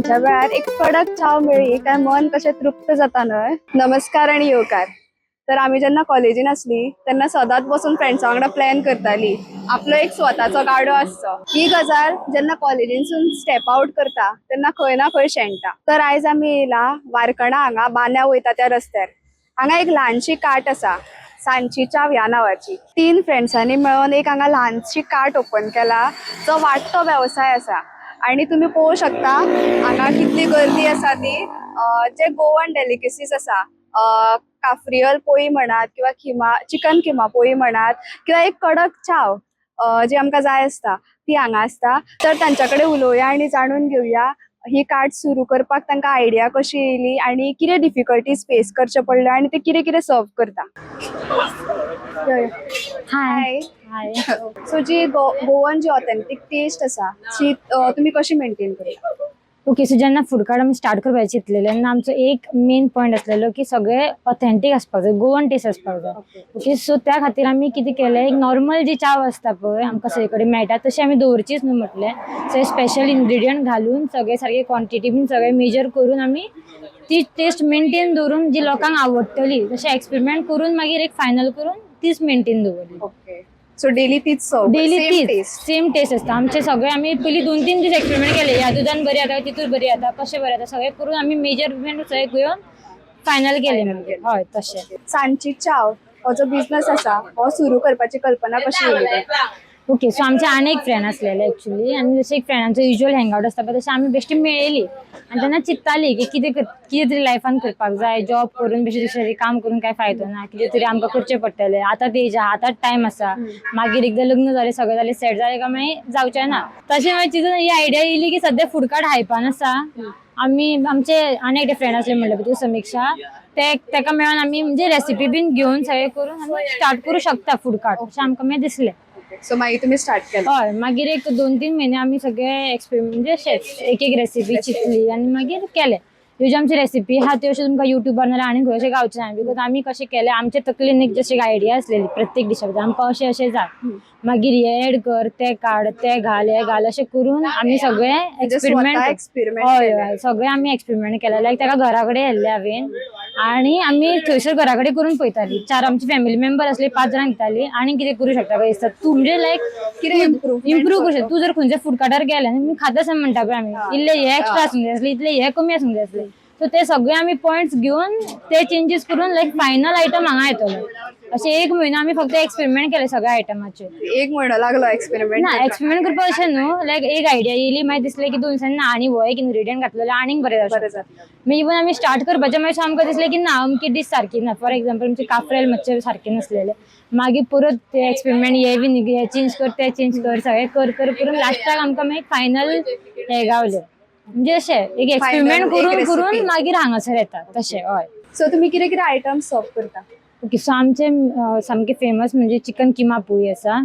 सांजच्या वेळार एक कडक च्या मेळ्ळी काय मन कशें तृप्त जाता न्हय. नमस्कार आनी येवकार. तर आमी जेन्ना कॉलेजीन आसली तेन्ना सदांच बसून फ्रेंड्सां वांगडा प्लॅन करताली आपलो एक स्वताचो गाडो आसचो. ही गजाल जेन्ना कॉलेजीनसून स्टेप आउट करता तेन्ना खंय ना खंय शेणटा. तर आयज आमी येयला वारकणा हांगा बांद्या वयता त्या रस्त्यार. हांगा एक ल्हानशी काट आसा, सांची चाव ह्या नांवाची. तीन फ्रेंड्सांनी मेळोन एक हांगा ल्हानशी कार्ट ओपन केला जो वाडटो वेवसाय आसा आणि तुम्ही पळोवंक शकता हांगा कितली गर्दी आसा ती. जे गोवन डेलिकसीज आसा, काफ्रियल पोळी म्हणात किंवा खिमा चिकन खिमा पोळी म्हणात किंवा एक कडक चाव जी आमकां जाय आसता ती हांगा आसता. तर तांच्या कडेन उलोवया आनी जाणून घेवया ही कार्ट सुरू करपाक तांकां आयडिया कशी येयली आनी कितें डिफिकल्टीज फेस करचे पडल्यो आनी ते कितें कितें सर्व करता. हाय. हाय. हाय. सो जी गोवन जी ऑथेंटीक टेस्ट आसा ती तुमी कशी मेंटेन करता? ओके, सो जेन्ना फूड कार्ट आमी स्टार्ट करपाचें चिंतलेलें तेन्ना आमचो एक मेन पॉयंट आसलेलो की सगळें ऑथेंटीक आसपाक जाय, गोवन टेस्ट आसपाक जाय. ओके, सो त्या खातीर आमी कितें केलें, एक नॉर्मल जी चाव आसता पळय आमकां सगळे कडेन मेळटा तशी आमी दवरचीच न्हू म्हटलें. सगळे स्पेशल इन्ग्रिडियंट घालून सगळे सारके क्वॉन्टिटी बीन सगळे मेजर करून आमी ती टेस्ट मेंटेन दवरून जी लोकांक आवडटली तशें एक्सपेरिमेंट करून मागीर एक फायनल करून तीच मेंटेन दवरली. ओके, सो डेली तीच सर्व? डेली तीच टेस्ट? सेम टेस्ट आसता आमचे सगळे. आमी पयलीं 2-3 दीस एक्सपेरिमेंट केले, ह्या दुदान बरें जाता, तितूर बरें जाता, कशें बरें जाता, सगळें करून आमी मेजरमेंट सगळें घेवन फायनल केलें मागीर. हय, तशें. सांची चाव हो जो बिझनस आसा हो सुरू करपाची कल्पना कशी येयली? ओके, सो आमचे आनी एक फ्रेंड आसलेले एक्चुली आनी जशें एक फ्रेंडांचो युजल हँगआउट आसता पळय तशें आमी बेश्टी मेळयली आनी तेन्ना चिंत्ताली की कितें कितें तरी लायफान करपाक जाय. जॉब करून बेश्टे दुसरें काम करून कांय फायदो ना, कितें तरी आमकां करचें पडटलें. आतां एज आहा, आतांच टायम आसा, मागीर एकदां लग्न जालें, सगळें जालें, सेट जालें काय मागीर जावचें ना. तशें मागीर चिंतून ही आयडिया येयली की सद्या फूड कार्ट हायपान आसा. आमी आमचे आनी एकटे फ्रेंड आसले म्हणलें पळय तुका, समिक्षा, ते तेका मेळोन आमी म्हणजे रेसिपी बीन घेवन सगळें करून आमी स्टार्ट करूं शकता फूड कार्ट अशें आमकां मागीर दिसलें. सो मागीर तुमी स्टार्ट केलें? हय, मागीर एक 2-3 म्हयने आमी सगळे एक्सपेरिमेंट, म्हणजे अशेंच एक एक रेसिपी चिंतली आनी मागीर केले. ह्यो ज्यो आमची रेसिपी आहा त्यो अश्यो तुमकां युट्यूबार नाल्यार आनी खंय अशें गावचें ना, because आमी कशें केलें, आमचे तकलेन एक जशी आयडिया आसलेली प्रत्येक डिशा बद्दल आमकां अशें अशें जाय, मागीर हें एड कर, तें काड, तें घाल, हें घाल, अशें करून आमी सगळे म्हणजे स्वता एक्सपेरिमेंट एक्सपेरिमेंट हय. केले? हय, सगळे आमी एक्सपेरिमेंट केले. लायक ताका घरा कडेन व्हेल्लें हांवेन आनी आमी थंयसर घरा कडेन करून पळयताली. चार आमची फॅमिली मेंबर आसली, 5 जाणांक दिताली आनी कितें करूं शकता काय दिसता तूं, म्हणजे लायक कितें इम्प्रूवमेंट इम्प्रूव करूं शकता तूं. जर खंयच्या फूड कार्टार गेलें आनी खाता आसा म्हणटा पळय आमी, इल्लें हें एक्स्ट्रा आसूंक जाय आसलें, इतलें हें कमी आसूंक जाय आसलें, सो ते सगळे आमी पॉयंट्स घेवन ते चेंजीस करून लायक फायनल आयटम हांगा येतलो. अशें एक म्हयनो आमी फक्त एक्सपेरिमेंट केले सगळ्या आयटमाचेर. एक म्हयनो लागलो एक्सपेरिमेंट? ना, एक्सपेरिमेंट करपाक अशें न्हू, लायक एक आयडिया येयली, मागीर दिसलें की 2 दिसांनी ना आनी हो एक इन्ग्रिडियंट घातलेलो आनीक बरें जावं बरें शकता. जातलें. मागीर इवन आमी स्टार्ट करपाचें मागीर आमकां दिसलें की ना अमकी डीश सारकी ना. फॉर एग्जाम्पल आमचे काफ्रेल मातशें सारकें नासलेलें. मागीर परत ते एक्सपेरिमेंट हे बीन हे चेंज कर, ते चेंज कर, सगळें कर कर करून लास्टाक आमकां मागीर फायनल हें गावलें. म्हणजे अशें एक एक्सपेरिमेंट एक करून recipe. करून मागीर हांगासर येता तशें. हय. सो तुमी कितें कितें आयटम्स सर्व करता? ओके, सो आमचे सामकें फेमस म्हणजे चिकन किमा पोळी आसा.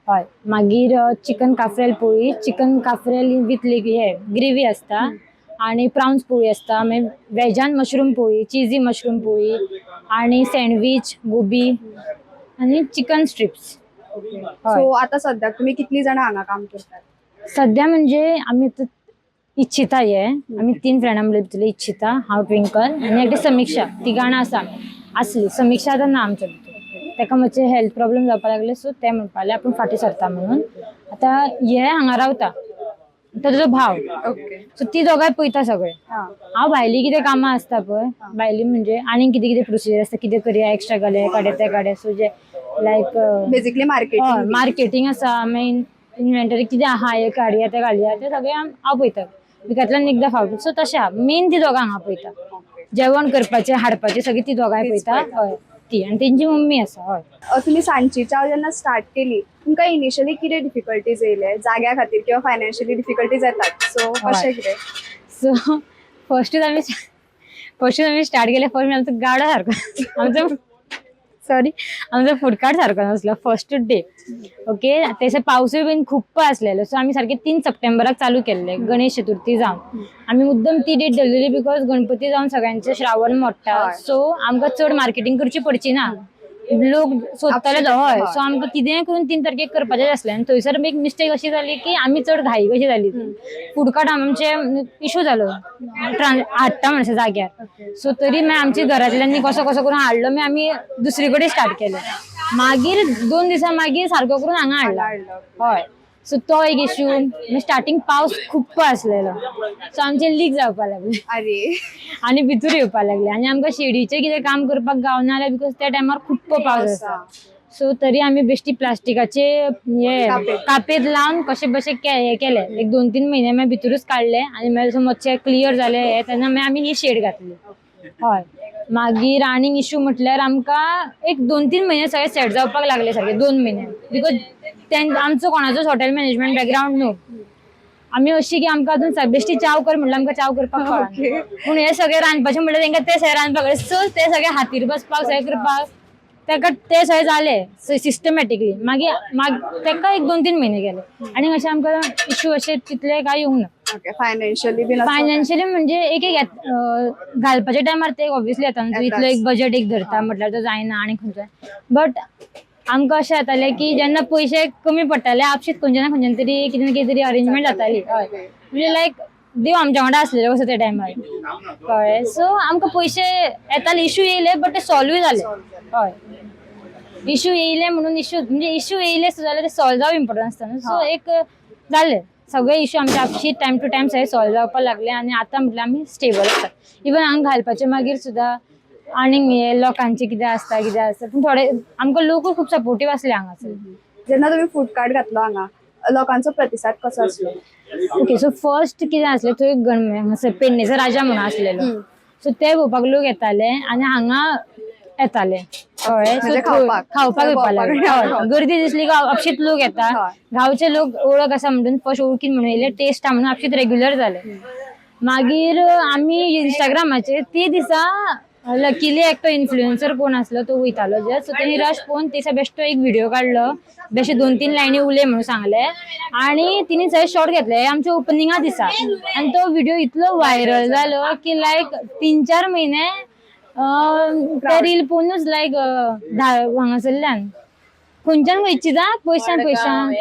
हय, मागीर chicken cafreal poli, chicken cafreal with हे ग्रेवी आसता आनी प्रावन्स पोळी आसता. मागीर वेजान मशरूम पोळी, चिजी मशरूम पोळी आनी सँडवीच, गोबी आनी चिकन स्ट्रिप्स. सो आता सद्याक तुमी कितली जाणां हांगा काम करतात? सद्या म्हणजे आमी आतां इच्छिता हे आमी 3 फ्रेंडां म्हणल्यार भितरली इच्छिता, हांव ट्विंकल आनी एकटें समिक्षा, तिगां आसा आमी आसली. समिक्षा आतां ना आमच्या भितर, ताका मातशें हेल्थ प्रॉब्लम जावपाक लागले, सो तें म्हणपाक लागलें आपूण फाटीं सरता म्हणून. आतां हे हांगा रावता, आतां तुजो भाव. सो ती दोगांय पळयता सगळें. हा. हांव भायली कितें कामां आसता पळय, भायली म्हणजे आनीक कितें कितें प्रोसिजर आसता, कितें करया, एक्स्ट्रा घालया, काडया, तें काडया, सो जे लायक बेसिकली हय मार्केटिंग. मार्केटींग आसा, मागीर इन्व्हेंटरी कितें आहा, हें काडया, तें घालया, तें सगळें हांव पळयता विकांतल्यान एकदां फावट. सो तशें आहा, मेन ती दोगां हांगा पळयता, जेवण करपाचें हाडपाचें सगळीं ती दोगांय तीच पळयता. हय, ती आनी तेंची मम्मी आसा. हय. तुमी सांची चाव जेन्ना स्टार्ट केली तुमकां इनिशियली कितें डिफिकल्टीज येयले जाग्या खातीर किंवा फायनान्शियली डिफिकल्टीज येतात, सो कशें कितें? सो फर्स्टूच आमी स्टार्ट केलें, फर्स्ट आमचो गाडो सारको, आमचो, सॉरी, आमचो फूड कार्ट सारको नासलो फर्स्ट डे. ओके, तशें पावसूय बीन खूप्प आसलेलो. सो आमी सारके 3 सप्टेंबराक चालू केल्ले, गणेश चतुर्थी जावन. आमी मुद्दम ती डेट धरलेली because Ganpati जावन सगळ्यांचे श्रावण मोडटा. सो आमकां चड मार्केटींग करची पडची ना. लोक सोदताले आपशेच हय. येता, सो आमकां कितेंय करून 3 तारखेक करपाचें आसलें आनी थंयसर एक मिस्टेक अशी जाली की आमी चड घाई कशी जाली. फूड कार्ट आमचे इशू जालो हाडटा म्हणसर जाग्यार. सो तरी मागीर आमच्या घरांतल्यांनी कसो कसो करून हाडलो, मागीर आमी दुसरी कडेन स्टार्ट केलें. मागीर 2 दिसां मागीर सारको करून हांगा हाडला. हय, सो तो एक इशू. मागीर स्टार्टींग पावस खूप्प आसलेलो, सो आमचें लीक जावपा लागलें. अरे. आनी भितूर येवपा लागले आनी आमकां शेडीचें कितें काम करपाक गावना जाल्यार, because त्या टायमार खूप्प पावस आसता. सो तरी आमी बेश्टी प्लास्टिकाचे हे कापेत लावन कशें बशें हें केलें. एक 2-3 म्हयने मागीर भितरूच काडले आनी मागीर मातशें क्लियर जालें हें तेन्ना मागीर आमी ही शेड घातली. हय, मागीर आनीक इशू म्हटल्यार आमकां एक 2-3 म्हयने सगळें सेट जावपाक लागले सारके 2 म्हयने, because आमचो कोणाचोच हॉटेल मॅनेजमेंट बॅकग्रावंड न्हू. आमी अशी की आमकां अजून बेश्टी चाव कर म्हणल्यार आमकां चाव करपाक कळना, पूण हे सगळें रांदपाचें म्हणल्यार तेंकां तें सगळें रांदपाक कळटा. सो ते सगळे हातीर बसपाक सगळें करपाक तेका ते सगळें जालें सिस्टमॅटिकली. मागीर तेका एक 2-3 म्हयने गेले आनी अशें आमकां इशू अशे तितले कांय येवंक ना. ओके, फायनान्शियली बीन असो? फायनान्शियली म्हणजे एक एक घालपाच्या टायमार ते ऑब्वियसली येता न्हू, तूं इतलो एक बजेट एक धरता म्हटल्यार तो जायना आनी खंयचो. बट आमकां अशें जातालें की जेन्ना पयशे कमी पडटाले आपशींच खंयच्या ना खंयच्यान तरी कितें ना कितें तरी अरेंजमेंट जाताली. हय, म्हणजे लायक देव आमच्या वांगडा आसलेलो कसो त्या टायमार, कळ्ळें. सो आमकां पयशे येताले, इशू येयले बट ते सॉल्वूय जाले. हय, इशू येयले म्हणून इशू म्हणजे इशू येयले सुद्दां जाल्यार ते सॉल्व जावप इम्पोर्टंट आसता न्हू. सो एक जालें सगळे इशू आमचे आपशी टायम टू टायम सगळे सॉल्व जावपाक लागले आनी आतां म्हटल्यार आमी स्टेबल आसा. इवन हांगा घालपाचे मागीर सुद्दां आनीक हे लोकांचे कितें आसता कितें आसता, पूण थोडे आमकां लोकूय खूब सपोर्टीव आसले हांगासर. जेन्ना तुम्ही फूड कार्ट घातलो हांगा, लोकांचो प्रतिसाद कसो आसलो? ओके, सो फर्स्ट कितें आसलें, थंय हांगासर पेडणेचो राजा म्हणून आसलेलो, सो ते पळोवपाक लोक येताले आनी हांगा येताले. कळ्ळें. म्हणजे खावपाक. खावपाक येवपाक लागले. हय, गर्दी दिसली काय आपशीच लोक येता. गांवचे लोक ओळख आसा म्हणून फर्स्ट ओळखीन म्हणून येयले, टेस्ट आहा म्हणून आपशीच रेग्युलर जाले. मागीर आमी इंस्टाग्रामाचेर ते दिसा लकीली एकटो इन्फ्लुएन्सर कोण आसलो तो वयतालो जस्ट, सो तेणी रश पळोवन तेचा बेश्टो एक व्हिडिओ काडलो, बेश्टे 2-3 लायनी उलय म्हणून सांगले आनी तिणी सगळे शॉर्ट घेतले आमच्या ओपनिंगा दिसा. आनी तो व्हिडिओ इतलो व्हायरल जालो की लायक 3-4 म्हयने ते रील पळोवनूच लायक हांगासरल्यान खंयच्यान खंयची जा पयशान पयशान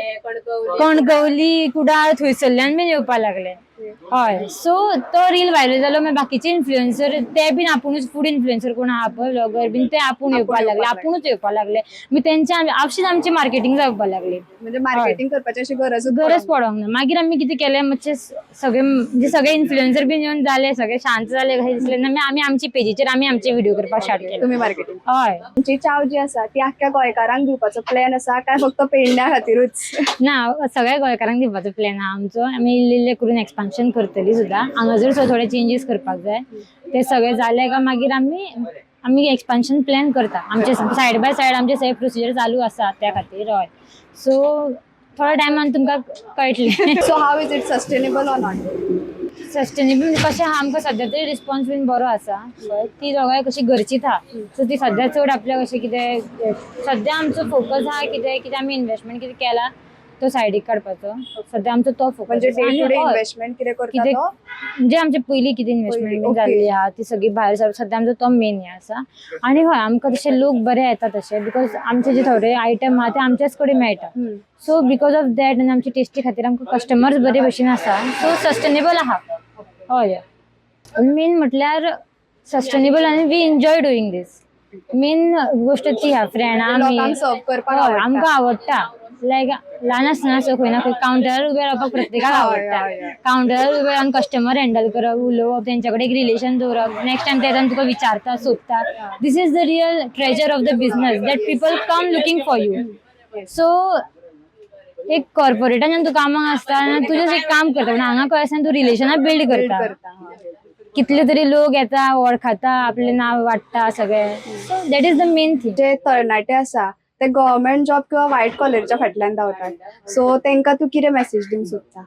कणकवली कुडाळ थंयसरल्यान बीन येवपाक लागले. हय, सो तो रील व्हायरल जालो, मागीर बाकीचे इन्फ्लुएन्सर ते बीन आपुणूच फूड इन्फ्लुएन्सर कोण आहा पळय ब्लॉगर बीन ते आपूण येवपाक लागले, आपुणूच येवपाक लागले. मागीर तेंच्या आपशीच आमची मार्केटींग जावपाक लागली. म्हणजे मार्केटिंग करपाची अशी गरज गरज पडोंक ना. मागीर आमी कितें केलें, मातशे सगळे म्हणजे सगळे इन्फ्लुएन्सर बीन येवन जाले, सगळे शांत जाले कशें दिसलें ना. मागीर आमी आमची पेजीचेर आमी आमचे व्हिडिओ करपाक स्टार्ट केले. तुम्ही मार्केटिंग. हय. तुमची चाव जी आसा ती आख्ख्या गोंयकारांक दिवपाचो प्लॅन आसा काय फक्त पेडण्या खातीरूच? ना, सगळ्या गोंयकारांक दिवपाचो प्लॅन आहा आमचो. आमी इल्ले इल्ले करून एक्सपान्शन करतली सुद्दां. हांगासर सुद्दां थोडे चेंजीस करपाक जाय, ते सगळे जाले काय मागीर आमी आमी एक्सपान्शन प्लॅन करता. आमचे सायड बाय सायड आमचे सगळे प्रोसिजर चालू आसा त्या खातीर. हय, सो थोड्या टायमान तुमकां कळटलें. So how is it sustainable or not? Sustainable कशें आहा, आमकां सद्या तरी रिस्पॉन्स बीन बरो आसा. ती दोगांय कशी घरचीच आहा, सो ती सद्या चड आपल्याक अशें कितें सद्या आमचो फोकस आहा कितें कितें आमी इन्वेस्टमेंट कितें केला तो सायडीक काडपाचो, सद्या आमचो तो फोकस. म्हणजे डे टू डे इन्व्हेस्टमेंट कितें करता कितें तो? म्हणजे आमचे पयलीं कितें इन्वेस्टमेंट पयलीं, जाल्ली आहा ती सगळी भायर सर, सद्या आमचो तो मेन हें आसा. आनी हय, आमकां तशे लोक बरे येता तशे, because आमचे जे थोडे आयटम आहा ते आमच्याच कडेन मेळटा. सो because of that आनी आमची टेस्टी खातीर आमकां कस्टमर्स बरे भशेन आसा, सो सस्टेनेबल आहा. हय, मेन म्हटल्यार सस्टेनेबल आनी we enjoy doing this. Main गोश्ट ती आहा, फ्रेंडां आमी लोकांक सर्व करपाक हय, आवडटा. आमकां आवडटा. लायक ल्हान आसतना असो खंय ना खंय कावंटरार उबे रावपाक प्रत्येकाक हय, आवडटा. हय, हय. कावंटरार उबे रावन कस्टमर हँडल करप, उलोवप, तेंच्या कडेन एक रिलेशन दवरप, नेक्स्ट टायम ते येता तुका विचारता सोदता. This is the real treasure of the business that people come looking for you. So एक कॉर्पोरेटान जेन्ना तूं कामाक आसता आनी तुजें एक काम करता, पूण हांगा खंय आसतना तूं रिलेशनां बिल्ड करता. करता, हय. कितले तरी लोक येता, वळखता, आपलें नांव वाडटा सगळें. So that is the main thing. जे तरणाटे आसा ते गव्हर्मेंट जॉब किंवा व्हायट कॉलरच्या फाटल्यान धांवतात, सो तेंकां तूं कितें मेसेज दिवंक सोदता?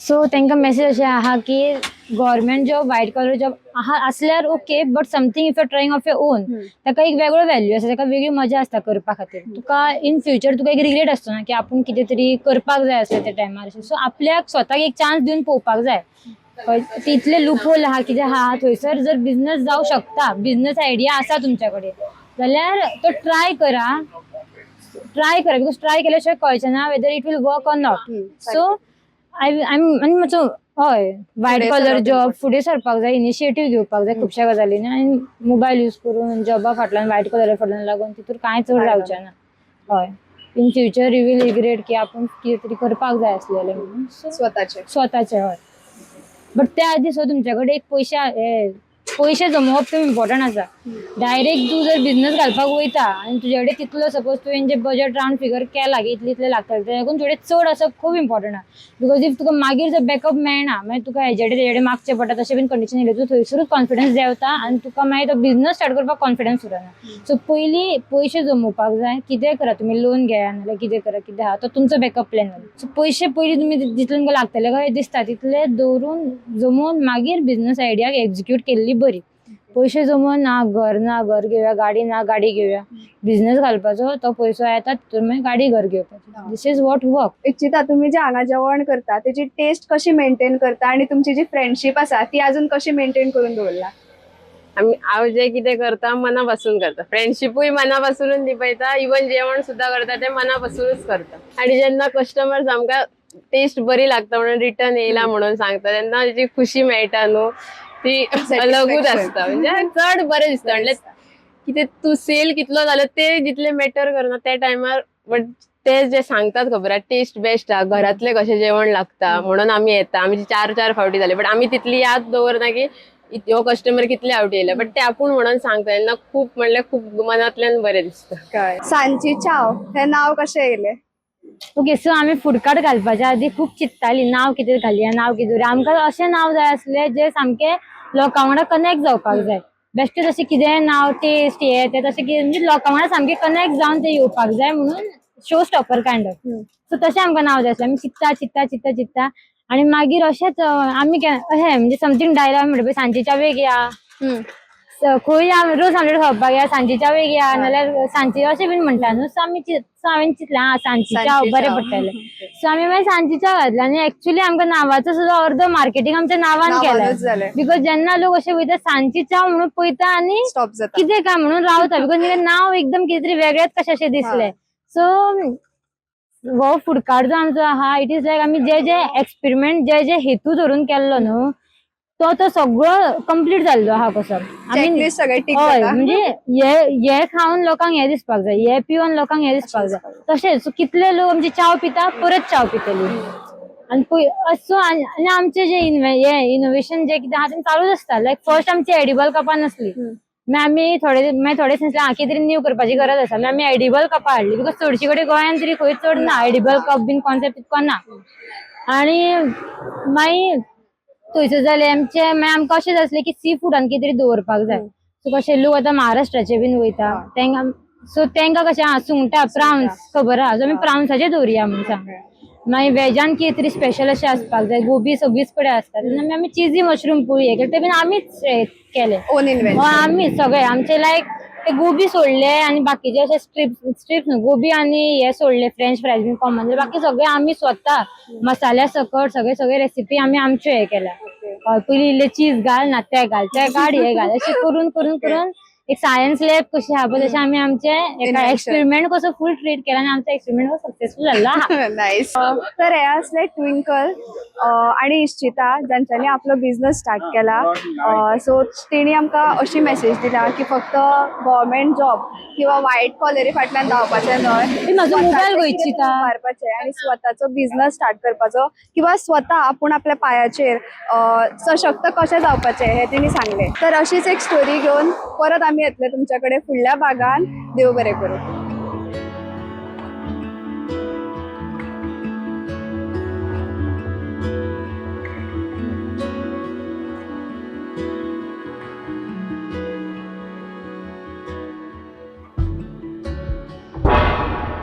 सो तांकां मेसेज अशें आहा की government job, white collar job आहा आसल्यार okay, but something if you trying of your own, ताका एक वेगळो व्हॅल्यू आसा, ताका वेगळी मजा आसता करपा खातीर. तुका इन फ्युचर तुका एक रिग्रेट आसतो ना की आपूण कितें तरी करपाक जाय आसलें त्या टायमार. सो आपल्याक स्वताक एक चान्स दिवन पळोवपाक जाय. तितले लुपहोल आहा कितें आहा थंयसर जर बिझनस जावं शकता, बिझनस आयडिया आसा तुमच्या कडेन जाल्यार तो ट्राय करा, ट्राय करा, because try केल्या शिवाय कळचें ना whether it will work or not. So I आनी मातसो हय वायट फुडें कॉलर सरप जॉब फुडें सरपाक जाय, इनिशिएटीव घेवपाक जाय खुबश्या गजालींनी. आनी मोबायल यूज करून जॉबा फाटल्यान, वायट कॉलरा फाटल्यान लागून तितून कांय चड फायदो जावचें ना. हय, in future you will regret की आपूण कितें तरी करपाक जाय आसलेलें म्हणून. सो स्वतःचे. स्वताचे, हय. बट त्या आदी सुद्दां तुमच्या कडेन एक पयशे, हे पयशे जमोवप खूब इम्पॉर्टंट आसा. डायरेक्ट तूं जर बिझनस घालपाक वयता आनी तुजे कडेन तितलो, सपोज तुवें जे बजट रावंड फिगर केला की इतले इतले लागतले, तेज्याकून तुजे चड आसप खूब इम्पॉर्टंट आसा. Because if तुका मागीर जर बॅकअप मेळना, मागीर तुका हेजे तेजे मागचें पडटा, तशें बीन कंडिशन येयलें, तूं थंयसरूच कॉन्फिडन्स देंवता आनी तुका मागीर तो बिझनस स्टार्ट करपाक कॉन्फिडन्स उरना. सो पयलीं पयशे जमोवपाक जाय. कितेंय करा तुमी, लोन घेया नाजाल्यार कितें करा, कितें आहा तो तुमचो बॅकअप प्लॅन. सो पयशे पयलीं तुमी जितले तुमकां लागतले कशें दिसता तितले दवरून जमोवन मागीर बिझनस आयडिया एक्झिक्यूट केल्ली बरी. पयशे जमोवन ना घर, ना घर घेवया, गाडी ना गाडी घेवया, बिझनस घालपाचो, तो पयसो येता तितून मागीर गाडी घर घेवपाची. This is what work. इच्छिता, तुम्ही जे हांगा जेवण करता तेची टेस्ट कशी मेंटेन करता आणि तुमची जी फ्रेंडशिप आसा ती अजून कशी मेंटेन करून दवरला? आमी हांव जे कितें करता मना पासून करता. फ्रेंडशिपूय मना पासूनच निभयता, इवन जेवण सुद्दां करता तें मना पासूनच करता. आनी जेन्ना कस्टमर्स आमकां टेस्ट बरी लागता म्हणून रिटर्न येयला म्हणून सांगता तेन्ना जी खुशी मेळटा न्हू ती अलगूच आसता. म्हणजे चड बरें दिसता. म्हणल्यार कितें तूं सेल कितलो जालो ते जितले मॅटर करना त्या टायमार, बट ते जे सांगतात खबर आहा टेस्ट बेस्ट आहा, घरातले कशें जेवण लागता म्हणून आमी येता. आमची 4-4 फावटी जाले, बट आमी तितली याद दवरना की हो कस्टमर कितले फावटी येयले, बट ते आपूण म्हणून सांगता तेन्ना खूब म्हणल्यार खूब मनांतल्यान बरें दिसता. सांची चाव हे नाव कशें येयलें? ओके, सो आमी फूड कार्ट घालपाच्या आदी खूब चिंत्ताली नांव कितें घालया, नांव कितें दवरया. आमकां अशें नांव जाय आसलें जें सामकें लोकां वांगडा कनेक्ट जावपाक जाय. बेश्टें तशें कितेंय नांव टेस्ट हें तें तशें कितें म्हणजे लोकां वांगडा सामकें कनेक्ट जावन तें येवपाक जाय म्हणून show stopper kind of. So तशें आमकां नांव जाय आसलें. आमी चिंत्ता चिंत्ता चिंत्ता चिंत्ता आनी मागीर अशेंच आमी अशें म्हणजे समथींग डायलॉग म्हणटा पळय, सांजेच्या वेग या, खंय या, रोज आमचे खावपाक या, सांजेच्या वेग या, नाल्यार सांची अशें बीन म्हणटा न्हू. सो आमी सो हांवें चिंतलें आं सांची च्याव सांची बरें च्याव. पडटलें. सो आमी मागीर सांची च्याव घातली आनी एक्चुली आमकां नांवाचो सुद्दां अर्दो मार्केटींग आमच्या नांवान केलें. नांवानूच जालें. Because जेन्ना लोक अशे वयता सांची च्याव म्हणून पळयता आनी स्टॉप जाता. कितें काय म्हणून रावता, because तिका नांव एकदम कितें तरी वेगळेंच कशें अशें दिसलें. सो हो फूड कार्ट जो आमचो आहा, it is लायक आमी जे जे एक्सपेरिमेंट जे जे हेतू धरून केल्लो न्हू तो तो सगळो कंप्लीट जाल्लो आहा कसो. आमी चेकलिस्ट सगळे टिक हय, जाता. म्हणजे हे हे खावन लोकांक हे दिसपाक जाय, हे पिवन लोकांक हे दिसपाक जाय. तशेंच सो कितले लोक आमचे च्याव पिता, परत च्याव पितली. आनी पय सो आनी आमचे जे हे इनोवेशन जे कितें आहा तें चालूच आसता. लायक फर्स्ट आमची एडिबल कपां नासली, मागीर आमी थोडे, मागीर थोडे दिसलें आं कितें तरी न्यू करपाची गरज आसा, मागीर आमी एडिबल कपां हाडली. Because चडशी कडेन गोंयांत तरी खंय चड ना एडिबल कप बीन कॉन्सेप्ट तितको ना. आनी मागीर थंयसर जालें आमचें. मागीर आमकां अशें जाय आसलें की सी फुडान कितें तरी दवरपाक जाय. सो कशें लोक आतां महाराष्ट्राचे बीन वयता तेंकां, सो तेंकां कशें आं सुंगटां प्रावन्स खबर आहा, सो आमी प्रावन्साचे दवरुया म्हणून सांग. मागीर वेजान कितें तरी स्पेशल अशें आसपाक जाय, गोबी सगळीच कडेन आसता, तेन्ना आमी चिजी मशरूम पोळी हें केलें, तें बीन आमीच हें केलें. Own invention. हय, आमी सगळे आमचे लायक ते गोबी सोडले आनी बाकीचे अशे स्ट्रिप्स न्हू, गोबी आनी हे सोडले, फ्रेंच फ्रायज बीन कॉमन, बाकी सगळे आमी स्वता मसाल्या सकट सगळे सगळे रेसिपी आमी आमच्यो हे केल्या. हय, पयलीं इल्लें चीज घाल ना तें घाल, तें काड हें घाल, अशें करून करून करून एक सायन्स लॅब कशी आहा पळय तशें आमी आमचे एका Invention. Experiment कसो फूल ट्रीट केला आनी आमचो एक्सपेरिमेंट सक्सेसफूल जाल्लो आहा. नायस. तर हे असले ट्विंकल आणि इश्चिता ज्यांच्यानी आपलो बिझनेस स्टार्ट केला. सो तेणी आमकां अशी मेसेज दिला की फक्त गव्हर्मेंट जॉब किंवा वायट कॉलरी फाटल्यान धांवपाचें न्हय, ए, म्हाजो मोबायल स्वताचें गो कितें तरी इच्छिता. उबारपाचें आनी स्वताचो बिझनेस स्टार्ट करपाचो किंवा स्वता आपूण आपल्या पायाचेर सशक्त कशें जावपाचें हें तेणी सांगलें. तर अशीच एक स्टोरी घेवन परत आमी येतले तुमच्या कडेन फुडल्या भागान. देव बरें करूं.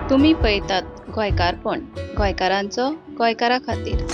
तुमी पळयतात गोंयकारपण, गोंयकारांचो गोंयकारा खातीर.